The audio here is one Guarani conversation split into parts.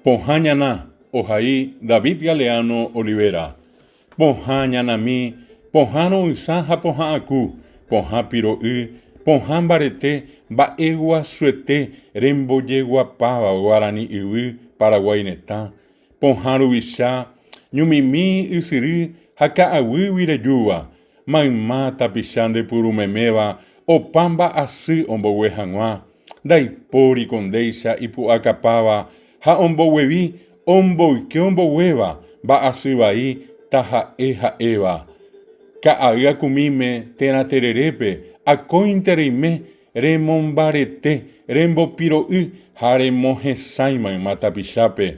Pohã ñana, ohai David Galeano Olivera. Pohã ñanami, pohã ro'ysã ha pohã aku, pohã piro'y, pohã mbarete, mba'eguasuete rembojeguapáva guarani yvy Paraguái retã, pohã ruvicha, ñumimi ysyry ha ka'aguýgui rejúva, mayma tapicha ndepurumeméva opa mba'asy ombogue hag̃ua, ndaipóri ko ndéicha ipu'akapáva ha omboguevi omboyke omboguéva mba'asy vai taha'e ha'éva. Ka'ay akumíme térã tererépe akóinte reime remombarete, rembopiro'y ha remohesãi mayma tapichápe.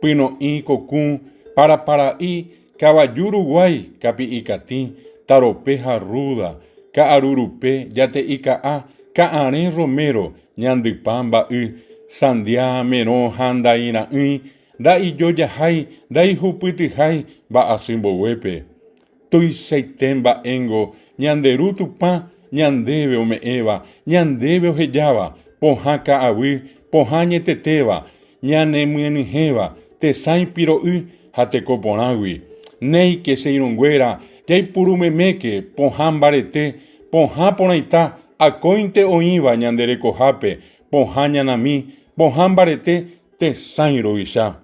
Pyno'ĩ kokũ, parapara'i, kavaju ruguái, kapi'i katĩ, tarope ha rrúda, ka'aru rupe, jate'i ka'a, ka'arẽ romero, ñandypa mba'y, sandia, merõ ha ndaira'ỹi, nda'ijojahái, ndaihupytyhái mba'asy mboguépe. Tuichaite mba'éngo ñande Ru Tupã ñandéve ome'ẽva, ñandéve ohejáva, pohã ka'aguy, pohã añetetéva, ñanemyenyhẽva tesãi piro'y ha teko porãgui. Néike che irũnguéra, jaipuru meméke pohã mbarete, pohã porãita akóinte oĩva ñande rekohápe, pohã ñanami, pohã mbarete tesãi rovicha.